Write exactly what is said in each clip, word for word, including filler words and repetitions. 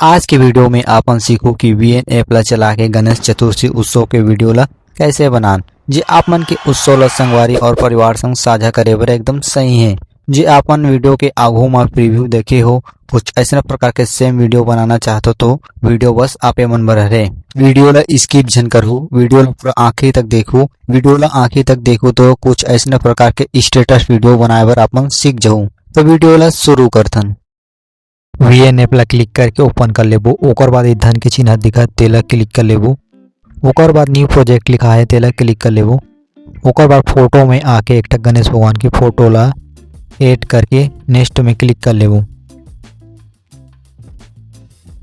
आज के video में आपन सीखो कि वीएन ऐप ला चला के गणेश चतुर्थी उत्सव के video ला कैसे बनान, जे आप मन के उत्सव ला संगवारी और परिवार संग साझा करे बर एकदम सही है। जे आपन video के आगू मा preview देखे हो, कुछ ऐसने प्रकार के same video बनाना चाहत हो तो video बस आपे मन बर हरे। Video ला skip झन करहू, video ला पूरा आखिरी तक देखहू। Video ला आखिरी तक देखहू तो कुछ ऐसने प्रकार के status video बनाए बर आपन सीख जाहू। तो video ला शुरू करथन। वीएन ऐप ला click करके open कर लेबो। ओकर बाद ये धन के चिन्ह दिखत तेला click कर लेबो। ओकर बाद new project लिखा है तेला click कर लेबो। ओकर बाद photo में आके एक ठक गणेश भगवान के photo ला add करके next में click कर लेबो।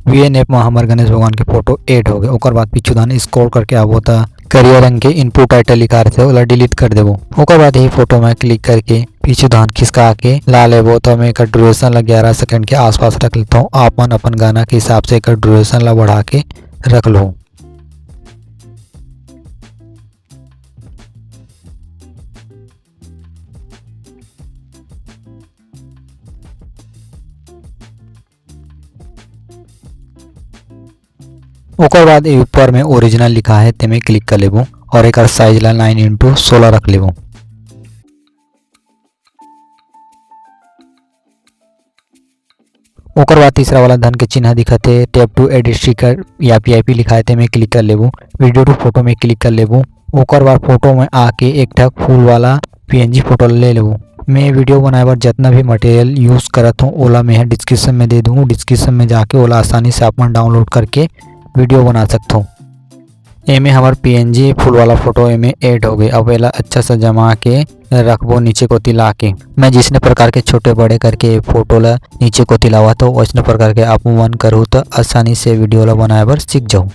वीएन ऐप में हमर गणेश भगवान के photo add हो गए। ओकर बाद पीछू धान scroll करके आबो त करिया रंग के input title लिखा रहथे, ओला delete कर देबो। ओकर बाद यही photo में click करके पीछू धान खिसका के ला लेबो। तो मैं एकर duration ला ग्यारह second के आसपास रख लेता हूँ। आप मन अपन गाना के हिसाब से एकर duration ला बढ़ा के रख लो। ओकर बाद ये ऊपर में original लिखा है, तेमे click कर लेबो और एकर size ला nine into सोलह रख लेबो। ओकर बाद तीसरा वाला धन के चिन्ह दिखत हे, tap to edit sticker या पीआईपी लिखा है, तेमे click कर लेबो। Video to photo में click कर लेबो। ओकर बाद photo में आके एक ठक फूल वाला पीएनजी photo ले लेबो। मैं video बनाए बर जतना भी material use करत हूँ, ओला मैं description में दे दूँ। Description में जाके ओला आसानी से आप मन download करके video बना सकथो। एमे हमर पीएनजी फूल वाला photo एमे add हो गए। अब एला अच्छा से जमा के रखबो नीचे कोती ला के। मैं जिसने प्रकार के छोटे बड़े करके photo ला नीचे कोती लावत हो, वैसने प्रकार के आप मन करहू त आसानी से video ला बनाए बर सीख जाहू।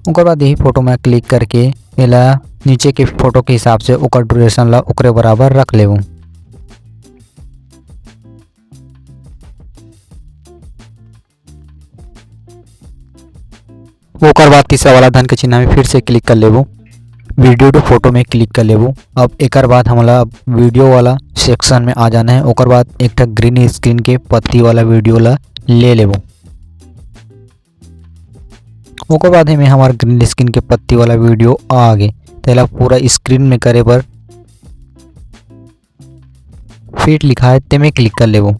ओकर बाद यही photo में click करके एला नीचे के photo के हिसाब से ओकर duration ला ओकरे बराबर रख लेबो। ओकर बाद तीसरा वाला धन के चिन्ह में फिर से click कर लेबो। Video to photo में click कर लेबो। अब एकर बाद हमला video वाला section में आ जाना है। ओकर बाद एक ठक green screen के पत्ती वाला video ला ले लेबो। ओकर बाद एमे हमर green screen के पत्ती वाला video आ गे। तेला पूरा screen में करे बर fit लिखा है, तेमे click कर लेबो।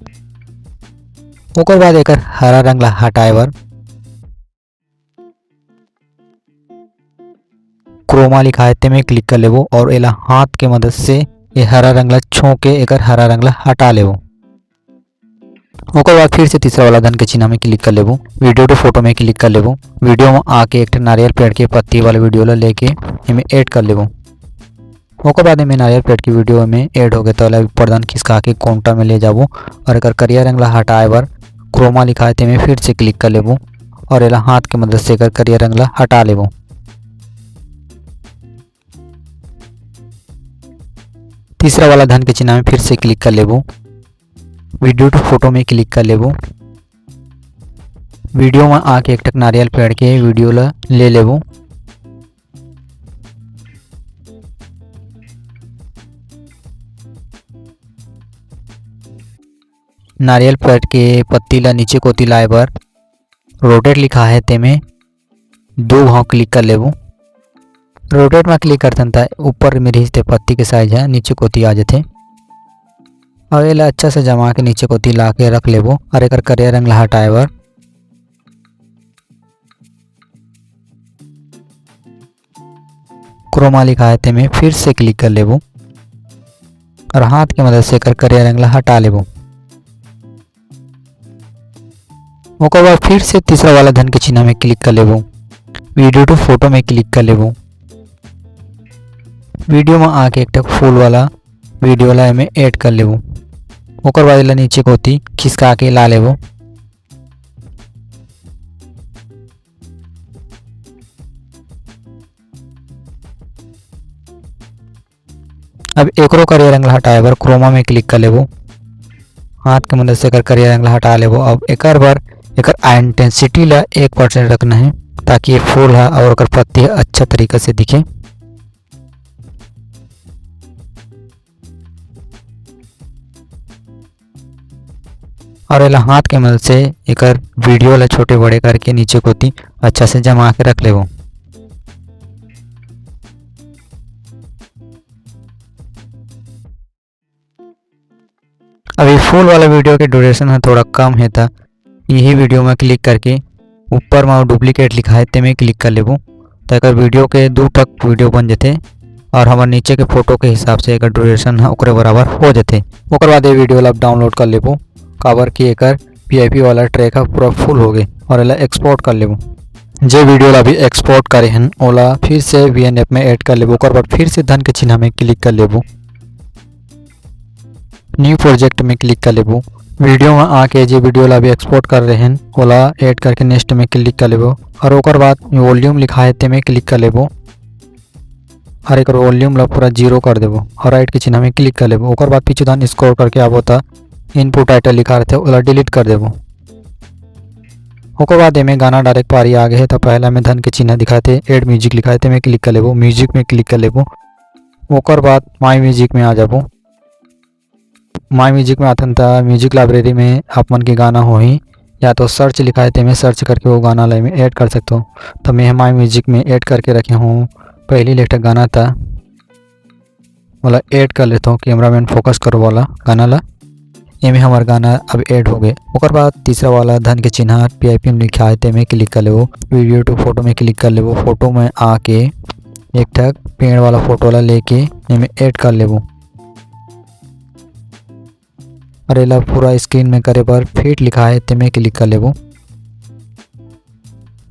ओकर बाद एकर हरा रंग ला हटाए बर chroma लिखा है, तेमे click कर लेबो और एला हाथ के मदद से ये हरा रंग ला छू के एकर हरा रंग ला हटा लेबो। ओकर बाद फिर से तीसरा वाला धन के चिन्ह में click कर लेबो, video to photo में click कर लेबो। Video में आके एक ठे नारियल पेड़ के पत्ती वाला video ला लेके एमे add कर लेबो। ओकर बाद एमे नारियल पेड़ के video में add हो गए, तो ओला ऊपर धन खिसका के कोंटा में ले जाबो और एकर करिया रंग ला हटाए बर chroma लिखा है, तेमे फिर से click कर लेबो और एला हाथ के मदद से एकर करिया रंग ला हटा लेबो। तीसरा वाला धन के चिन्ह में फिर से click कर लेबो। Video to photo में click कर लेबो। Video में आके एक ठक नारियल पेड़ के video ला ले लेबो। नारियल पेड़ के पत्ती ला नीचे कोती लाए बर rotate लिखा है, तेमे दो घाव click कर लेबो। Rotate में click करथन त ऊपर में रहिस ते पत्ती के size ह नीचे कोती आ जथे। अब एला अच्छा से जमा के नीचे कोती ला के रख लेबो और एकर करिया रंग ला हटाए बर chroma लिखा है, तेमे फिर से click कर लेबो और हाथ के मदद से एकर करिया रंग ला हटा लेबो। ओकर बाद फिर से तीसरा वाला धन के चिन्ह में click कर लेबो। Video to photo में click कर लेबो। Video में आके एक ठक फूल वाला video ला एमे add कर लेबो। ओकर बाद एला नीचे कोती खिसका के ला लेबो। अब एकरो करिया रंग ला हटाए बर chroma में click कर लेबो। हाथ के मदद से एकर करिया रंग ला हटा लेबो। अब एकर बर एकर intensity ला एक percent रखना है, ताकि ये फूल हा और ओकर पत्ती हा अच्छा तरीका से दिखे। और एला हाथ के मदद से एकर वीडियो ला छोटे बड़े करके नीचे कोती अच्छा से जमा के रख लेबो। अभी फुल वाला वीडियो के ड्यूरेशन ह थोड़ा कम हे, त यही वीडियो में क्लिक करके ऊपर में डुप्लीकेट लिखा है, तेमे क्लिक कर लेबो, त एकर वीडियो के दू ठक वीडियो बन जथे और हमर नीचे के फोटो के हिसाब से एकर ड्यूरेशन ह ओकरे बराबर हो जथे। ओकर बाद ये वीडियो ला डाउनलोड कर लेबो, काबर कि एकर पीआईपी वाला ट्रैक ह पूरा फुल हो गए और एला एक्सपोर्ट कर लेबो। जे वीडियो ला भी एक्सपोर्ट करे हन, ओला फिर से वीएनएफ में ऐड कर लेबो। ओकर बाद फिर से धन के चिन्हा में क्लिक कर लेबो, न्यू प्रोजेक्ट में क्लिक कर लेबो। वीडियो में आके जे वीडियो ला भी एक्सपोर्ट कर रहे हन, ओला ऐड करके नेक्स्ट में क्लिक कर लेबो और ओकर बाद वॉल्यूम लिखा है, तेमे क्लिक कर लेबो और एकर वॉल्यूम ला पूरा जीरो कर देबो और राइट के चिन्हा में क्लिक कर लेबो। ओकर बाद पीछू धान स्क्रॉल करके आबो, त इनपुट टाइटल लिखा रहथे, ओला डिलीट कर देबो। ओकर बाद एमे गाना डायरेक्ट पारी आ गए हे, त पहला में धन के चिन्हा दिखाते, ऐड म्यूजिक लिखा है, तेमे क्लिक कर लेबो, म्यूजिक में क्लिक कर लेबो। ओकर बाद माई म्यूजिक में आ जाबो। माई म्यूजिक में आथन, त म्यूजिक लाइब्रेरी में आप मन के गाना होही, या तो सर्च लिखा है, तेमे सर्च करके वो गाना ला एमे ऐड कर सकथो। त मैं माई म्यूजिक में ऐड करके रखे हूँ पहली ले एक ठक गाना, त ओला ऐड कर लेथो, कैमरामैन फोकस करो वाला गाना ला। एमे हमर गाना अब ऐड हो गए। ओकर बाद तीसरा वाला धन के चिन्हा पीआईपी में लिखा है, तेमे क्लिक कर लेबो। वीडियो टू फोटो में क्लिक कर लेबो। फोटो में आके एक ठक पेड़ वाला फोटो ला लेके एमे ऐड कर लेबो। और एला पूरा स्क्रीन में करे बर फिट लिखा है, तेमे क्लिक कर लेबो।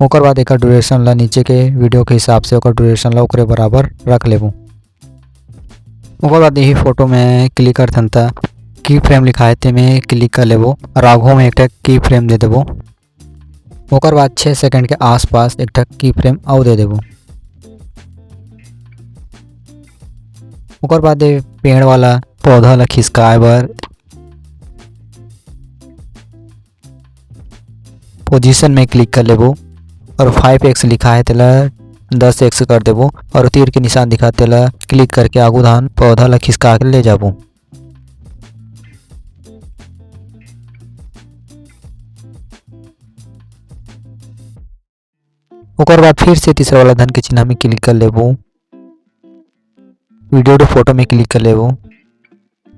ओकर बाद एकर ड्यूरेशन ला नीचे के वीडियो के हिसाब से ओकर ड्यूरेशन ला ओकरे बराबर रख लेबो। ओकर बाद यही फोटो में क्लिक करथन, त की फ्रेम लिखा है, तेमे क्लिक कर लेबो और आगू में एक ठक की फ्रेम दे देबो। ओकर बाद छः सेकंड के आसपास एक ठक की फ्रेम अउ दे देबो। ओकर बाद ये पेड़ वाला पौधा ला खिसकाए बर पोजीशन में क्लिक कर लेबो और फाइव एक्स लिखा है, तेला दस एक्स कर देबो और तीर के निशान दिखा, तेला क्लिक करके आगू धान पौधा ला खिसका के ले जाबो। ओकर बाद फिर से तीसरा वाला धन के चिन्हा में क्लिक कर लेबो, वीडियो टू फोटो में क्लिक कर लेबो।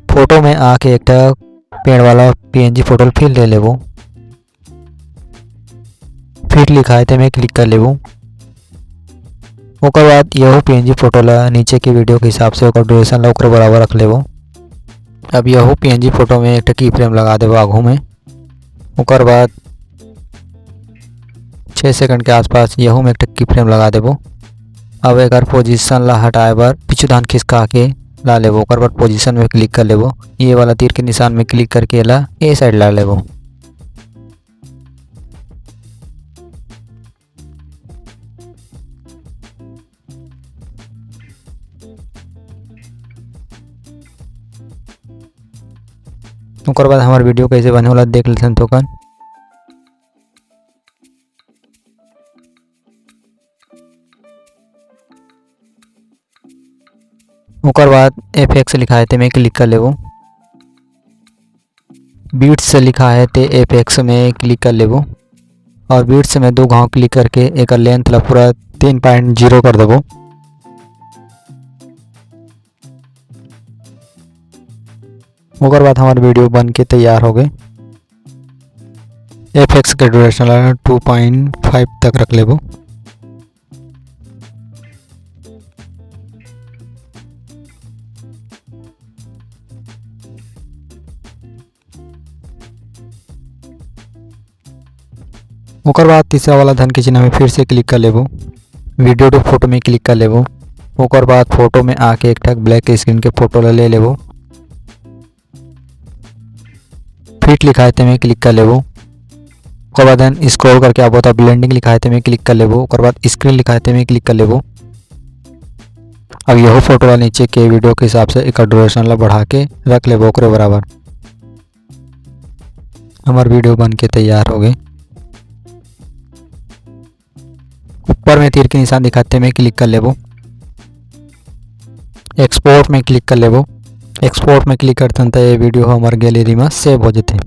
फोटो में आके एक ठा पेड़ वाला पीएनजी फोटो फिर ले लेबो। फिट लिखा है, तेमे क्लिक कर लेबो। ओकर बाद यहू पीएनजी फोटो ला नीचे के वीडियो के हिसाब से ओकर ड्यूरेशन ला ओकरे बराबर रख लेबो। अब यहू पीएनजी फोटो में एक ठा की फ्रेम लगा देबो आगू में। ओकर बाद छः सेकंड के आसपास यहू में एक ठा की फ्रेम लगा देबो। अब एकर पोजीशन ला हटाए बर पीछू धान खिसका के ला लेबो। ओकर बाद पोजीशन में क्लिक कर लेबो। ये वाला तीर के निशान में क्लिक करके एला ए साइड ला लेबो। ओकर बाद हमर वीडियो कैसे बने ओला देख लेथन थोकन। ओकर बाद एफएक्स लिखा है, तेमे क्लिक कर लेबो। बीट्स लिखा है, ते एफएक्स में क्लिक कर लेबो और बीट्स में दो घाव क्लिक करके एकर लेंथ ला पूरा तीन पॉइंट जीरो कर देबो। ओकर बाद हमार वीडियो बन के तैयार हो गए। एफएक्स के ड्यूरेशन ला टू पॉइंट फाइव तक रख लेबो। ओकर बाद तीसरा वाला धन के चिन्ह में फिर से क्लिक कर लेबो, वीडियो टू फोटो में क्लिक कर लेबो। ओकर बाद फोटो में आके एक ठक ब्लैक स्क्रीन के फोटो ला ले लेबो। फिट लिखा है, तेमे क्लिक कर लेबो। ओकर बाद स्क्रॉल करके आबो त ब्लेंडिंग लिखा है, तेमे क्लिक कर लेबो। ओकर बाद स्क्रीन लिखा है, तेमे क्लिक कर लेबो। अब यहू फोटो ला नीचे के वीडियो के हिसाब से एकर ड्यूरेशन ला बढ़ा के रख लेबो ओकरे बराबर। हमार वीडियो बन के तैयार हो गए। ऊपर में तीर के निशान दिखा, तेमे क्लिक कर लेबो। एक्सपोर्ट में क्लिक कर लेबो। एक्सपोर्ट में क्लिक करथन त ये वीडियो हमार गैलरी में सेव हो जथे।